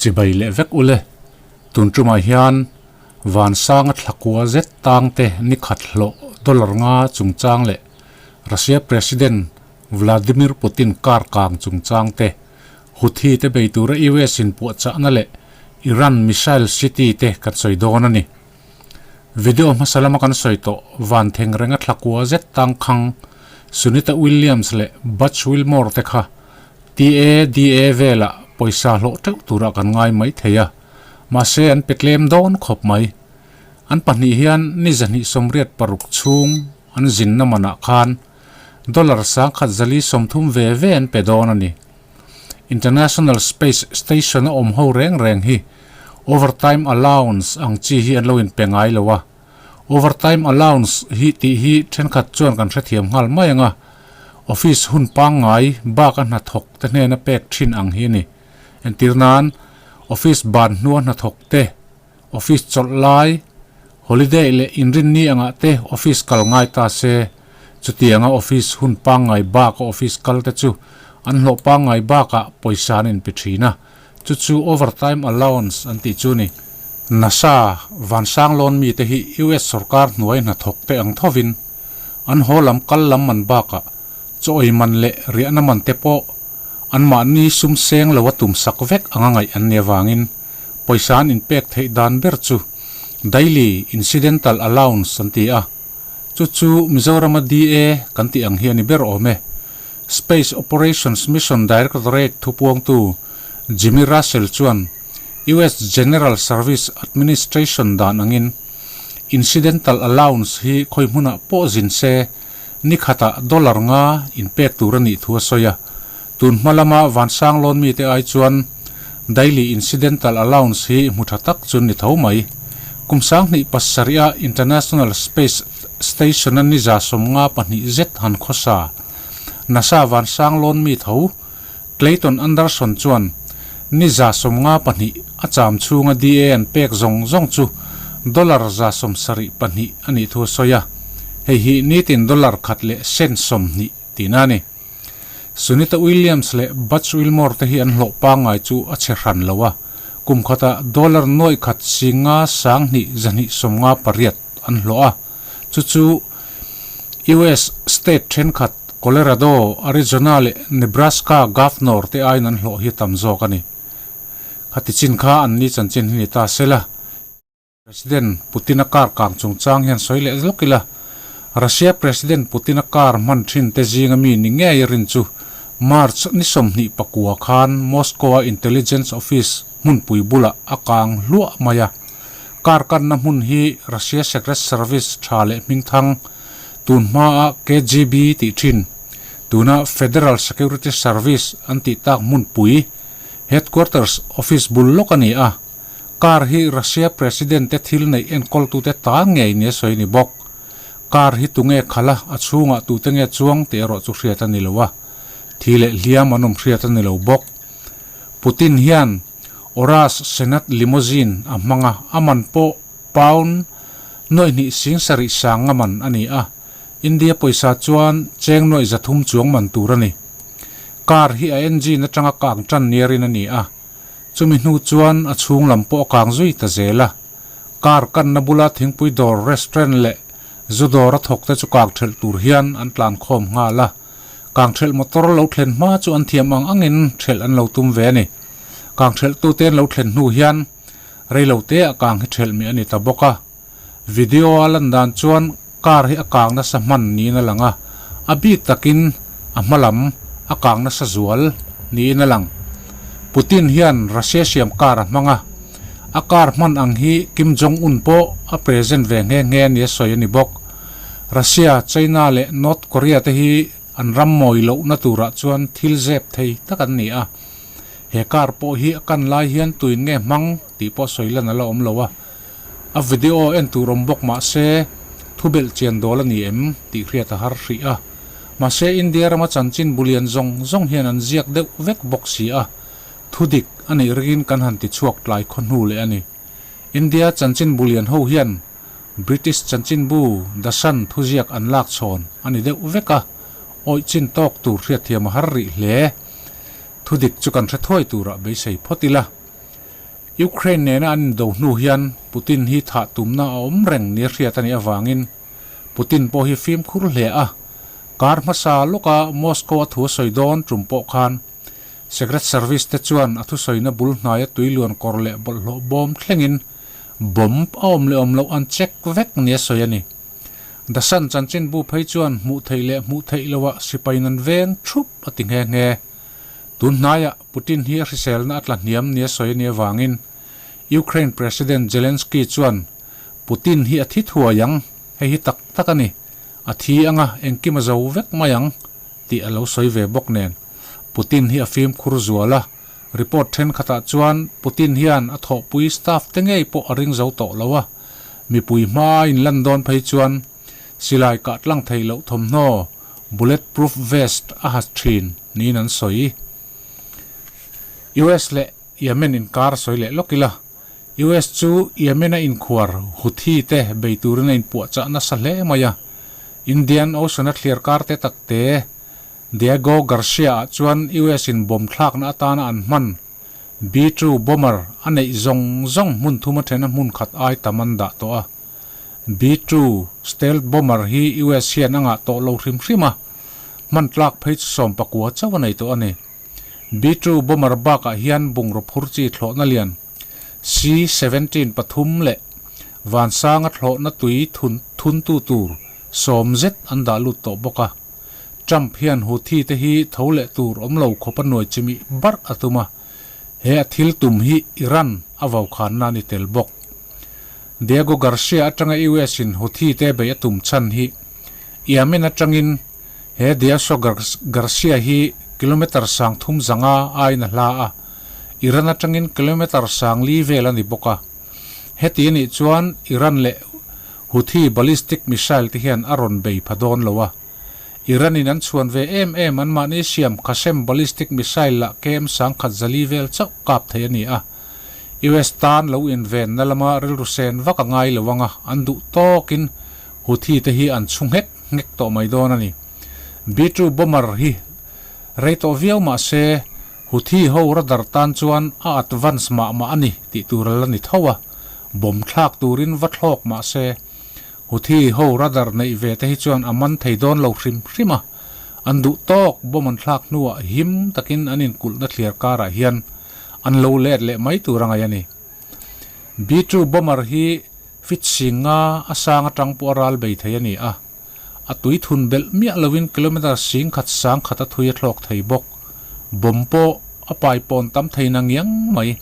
Chibai leh vek ule. Tun tumah hian Vansanga thlakua zet tangte ni khat hlawh dollar nga chungchang leh Russia President Vladimir Putin kar kang chungchang te, Houthi te bei tura US in puahchahna leh Iran missile city te kan sawi dawn a ni. Video hmasa lama kan sawi tawh van theng renga thlakua zet tangkhang Sunita Williams leh Butch Wilmore te kha TADA velah pawisa hlawh teuh turah kan ngai mai thei a, mahse an pe tlem dawn khawp mai. An pahnih hian ni 286 chhung an zinna manah khan dollar 1130 ve ve an pe dawn a ni. International Space Station a awm ho reng reng hi overtime allowance ang chi hi an lo inpe ngai lo a. Overtime allowance hi tih hi thenkhat chuan kan hrethiam nghal mai ang a, office hun pangngai bak a hnathawk te hnena pek thin ang hi a ni. Entir nan, office ban hnua hnathawk te, office chawlh lai, holiday leh inrinni angah te office kal ngai ta se, chutianga office hun pangngai baka office kal te chu an hlawh pangngai bakah pawisa an inpe thin a, chu chu overtime allowance an tih chu a ni. NASA Vansanglawn mite hi US sorkar hnuai hnathawk te ang thovin an haw lam kal lam man bakah chaw ei man leh riahna man te pawh anmahni sum seng lo a tumsak vek anga ngaih an ni avangin Pawisa an inpek theih dan ber chu Daily Incidental Allowance an ti a, chu chu Mizorama DA kan tih ang hi a ni ber awm e. Space Operations Mission Directorate thupuangtu Jimmy Russell chuan US General Service Administration dan angin Incidental Allowance hi khawi hmunah pawh zin se ni khatah dollar nga inpek tur a nih thu a sawi a. Tun hma lama Vansang lawn mite ai chuan Daily Incidental Allowance hi hmu tha tak chu ni tho mai. Kum 2007 a International Space Station a ni 54 zet han khawsa. NASA Vansang lawn mi tho Clayton Anderson chuan ni 52 a cham chhunga DA an pek zawng zawng chu dollar 72 a nih thu a sawi a, hei hi nitin dollar khat leh cent 20 tihna a ni. Sunita Williams leh Butch Wilmore te hi an hlawh pangngai chu a che hran lo a, kum khatah dollar nuaih khat singa 10 258 an hlawh a, chu chu US state thenkhat Colorado, Arizona leh Nebraska governor te aiin an hlawh hi a tam zawk a ni. Khati chin kha an ni chanchin hi ni ta sela. President Putin-a car kang chungchang hian sawi leh lawk ila, Russia President Putin-a car hman thin te zinga mi ni ngei a rin chu March ni 29 khan Moscow-a Intelligence Office hmunpui bulah a kang hluah mai a. Car kanna hmun hi Russia Secret Service tha leh hmingthang, tun hmaa KGB tih thin, tuna Federal Security Service an tih tak hmunpui, Headquarters Office bul lawk a ni a. Car hi Russia President te thil neih enkawltute ta ngei nia sawi ni bawk. Car hi tunge khalh a, a chhungah tute nge chuang tih erawh chu hriat a ni lo a. Thi leh hliam an awm hriat a ni lo bawk. Putin hian Aurus Senat limousine a hmang a, a man pawh pound nuaih hnih sing sarih sang a man a ni a. India pawisa chuan cheng nuaih 300 chuang man tur a ni. Car hi a engine atanga kang tan niarin a ni a. Chumi hnu chuan a chhung lam pawh a kang zui ta zel a. Car kanna bula thingpui dawr, restaurant leh zu dawr a thawk te chu kang thelh tur hian an tlan khawm nghal a. Kang thelh motor lo thlen hma chu an thiam ang angin thelh an lo tum ve a ni. Kang thelh tute an lo thlen hnu hian reilo te ah kang hi thelh mi a ni ta bawk a. Video a lan dan chuan car hi a kang nasa hman niin a lang a, a bik takin a hma lam a kang nasa zual niin a lang. Putin hian Russia siam car a hmang a, a car hman ang hi Kim Jong Un pawh a present ve nghe nghe a ni a sawi a ni bawk. Russia, China leh North Korea te hi an ram mawi lohna turah chuan thil zep thei tak an ni a. He car pawh hi a kan lai hian tuin nge hmang tih pawh sawi lan a la awm lo a. A video en tur awm bawk mah se thubelh chian dawl a ni em tih hriat a har hrih a. Mahse India rama chanchin bulian zawng zawng hian an ziak deuh vek bawk si a, thudik a nih ringin kan han ti chhuak tlai khaw hnu leh a ni. India chanchin bulian ho hian British chanchinbu The Sun thuziak an lak chhawn a ni deuh vek a, awih chin tawk tur hriatthiam a har rih hle. Thudik chu kan hre thuai turah beisei phawt ila. Ukraine nena an indo hnu hian Putin hi thah tumna a awm reng nia hriat a nih avangin Putin pawh hi fimkhur hle a. Kar hmasa lawka Moscow a thu a sawi dawn tum pawh khan Secret Service te chuan a thusawina bul hnaia tuiluan kawr leh bawlhhlawh bawm thlengin bomb a awm leh awm loh an check vek nia sawi a ni. The Sun chanchinbu phei chuan hmuh theih leh hmuh theih loah sipai nan veng thup a ti nghe nghe. Tun hnaiah Putin hi a hriselna a tla hniam nia sawi a nih avangin Ukraine President Zelensky chuan Putin hi a thi thuai ang, hei hi tak tak a ni, a thi anga engkim a zo vek mai ang tih a lo sawi ve bawk nen Putin hi a fimkhur zual a, report thenkhatah chuan Putin hian a thawhpui staff te ngei pawh a ring zo tawh lo a, mipui hmaa inlan dawn phei chuan silai kah tlang thei loh thawmhnaw bullet proof vest a ha thin niin an sawi. US leh Yemen inkar sawi leh lawk ila, US chu Yemen-a inkhuar Houthi te bei turin a inpuahchah nasa hle mai a, Indian Ocean-a thliar kar te tak te Diego Garcia-ah chuan US-in bomb thlakna atana an hman B-two bomber a neih zawng zawng hmun thum a thena hmun khat ai tam an dah tawh a. B-two stealth bomber hi US hian a ngah tawh lo hrim hrim a, hman tlak phei chu 19 chauh a nei tawh a ni. B-two bomber bakah hian bungraw phur chi thlawhna lian C-17 pathum leh Vansanga thlawhna tui thun thuntu tur sawm zet an dah lut tawh bawk a. Trump hian Houthi te hi tho leh tur awm lo khawpa nuai chimih barh a tum a, he a thil tum hi Iran a vokhanna a ni tel bawk. Diego Garcia atanga US in Houthi te bei a tum chhan hi Yemen atangin he Diaso Garcia hi kilometre sang thum zanga aiin a hla a, Iran atangin kilometre sang li vel a ni bawk a. Heti a nih chuan Iran leh Houthi ballistic missile te hian a rawn bei pha dawn lo a. Iran in an chhuan ve em em anmahni siam Qasem ballistic missile lah kem sangkhat zali vel chauh kap thei a ni a. US tan lo invenna lama rilru sen vak a ngai lo anga an duh tawkin Houthi te hi an chhu nghek nghek tawh mai dawn a ni. B-two bomber hi rei tawh viau mah se Houthi ho radar tan chuan a advance mah mah a ni tih tur a la ni tho a, bomb thlak turin va thlawk mah se, Houthi ho radar neih ve te hi chuan a man thei dawn lo hrim hrim a, an duh tawk bomb an thlak hnuah him takin an inkulhna thliar karah hian an lo let leh mai tur a ngaih a ni. B-two bomber hi fit sing nga a sang atang pawh a ral bei thei a ni a. A tui thun belh miah loin kilometre sing khat sang khat a thui a thlawk thei bawk. Bomb pawh a pai pawn tam thei na ngiang mai.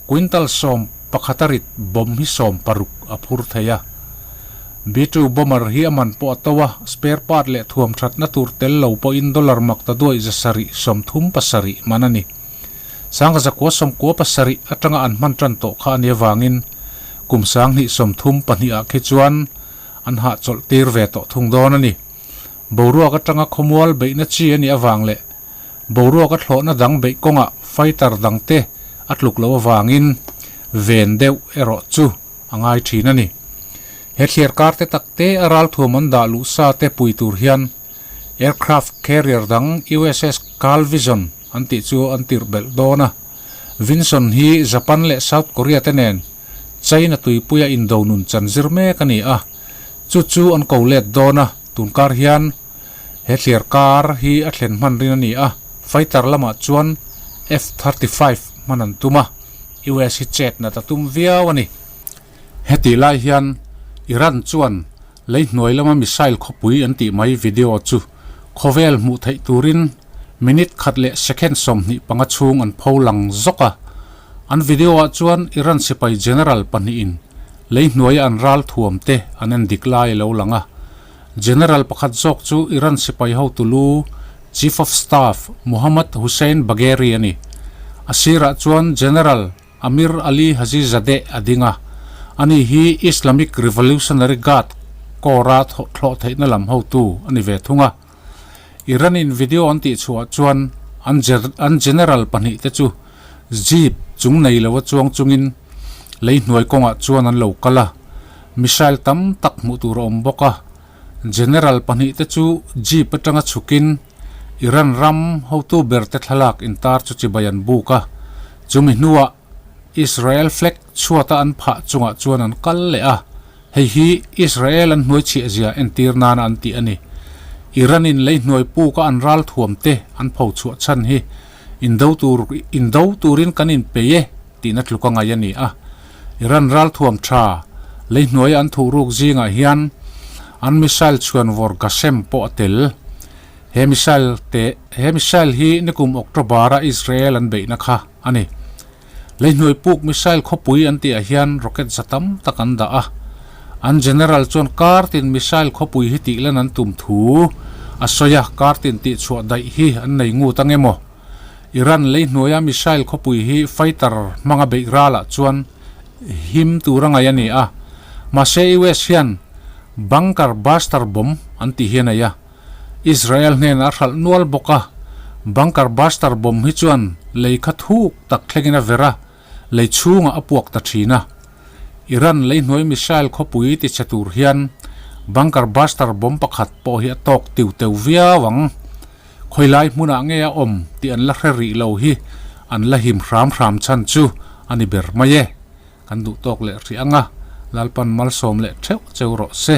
Quintal sawm pakhat a rit bomb hi sawm paruk a phur thei a. B-two bomber hi a man pawh a to a, spare part leh thuam thatna tur tel lo pawhin dollar mak ta duaih zasarih 37 man a ni. Sangha zakua sawmkua pasarih atanga an hman tan tawh kha a nih avangin kum sanghnih 32 ah khi chuan an hahchawlh tir ve tawh thung dawn a ni. Boruak atanga khawmual beihna chi a nih avang leh boruak a thlawhna dang beih kawngah fighter dangte a tluk loh avangin ven deuh erawh chu a ngai thin a ni. He thliar kar te tak te a ralthuam an dah luh sa te pui tur hian aircraft carrier dang USS Carl Vinson an tih chu an tirh belh dawn a. Vinson hi Japan leh South Korea te nen China tuipuia indo nun chan zir mek a ni a, chu chu an ko let dawn a, tunkar hian he thliar kar hi a thlen hman rin a ni a, fighter lamah chuan F-35 hman an tum a, US hi chet nat a tum viau a ni. Hetih lai hian Iran chuan lei hnuai lama missile khawpui an tih mai video chu khawvel hmuh theih turin minute khat leh second 25 chhung an pho lang zawk a. An video ah chuan Iran sipai general pahnihin lei hnuaia an ral thuam te an en dik lai a lo lang a. General pakhat zawk chu Iran sipai hotu lu Chief of Staff Mohammad Hossein Bagheri a ni. A sirah chuan General Amir Ali Hajizadeh a ding a, ani hi Islamic Revolutionary Guard Corps-a thlawh theihna lam hotu a ni ve thung a. Iran-in video an tihchhuah chuan an an general pahnih te chu jeep chung nei lo a chuang chungin lei hnuai kawngah chuan an lo kal a, missile tam tak hmuh tur a awm bawk a. General pahnih te chu jeep atanga chhukin Iran ram hotu ber te thlalak intar chu chibai an buk a, chumi hnuah Israel flag chhuata an phah chungah chuan an kal leh a, hei hi Israel an hnuai chhiah zia entir nana an tih a ni. Iran in lei hnuai puk a an ral thuam te an pho chhuah chhan hi indo tur indo turin kan inpei e tihna tluk a ngaih a ni a. Iran ral thuam tha lei hnuaia an thuh ruk zingah hian an missile chhuan vawr Qasem pawh a tel. He missile te he missile hi nikum October a Israel an beihna kha a ni. Leihnuai puk missile khawpui an tihah hian rocket za tam tak an dah a. An general chuan kar tin missile khawpui hi tih lan an tum thu a sawi a, kar tin tih chhuah daih hi an nei ngut ang emaw? Iran leihnuaia missile khawpui hi fighter hmanga beih ralah chuan him tur a ngaih a ni a. Mahse US hian bunker buster bomb an tih hi a nei a. Israel hnenah a hralh nual bawk a, bunker buster bomb hi chuan lei kha thuk tak thlengin a ver a, lei chhungah a puak ta thin a. Iran lei hnuai missile khawpui ti che tur hian bunker buster bomb pakhat pawh hi a tawk tiu teu viau ang. Khawilai hmunah nge a awm tih an la hre rih lo hi an la him hram hram chhan chu a ni ber mai e. Kan duh tawk leh hrih ang a, Lalpan malsawm leh theuh cheu rawh se.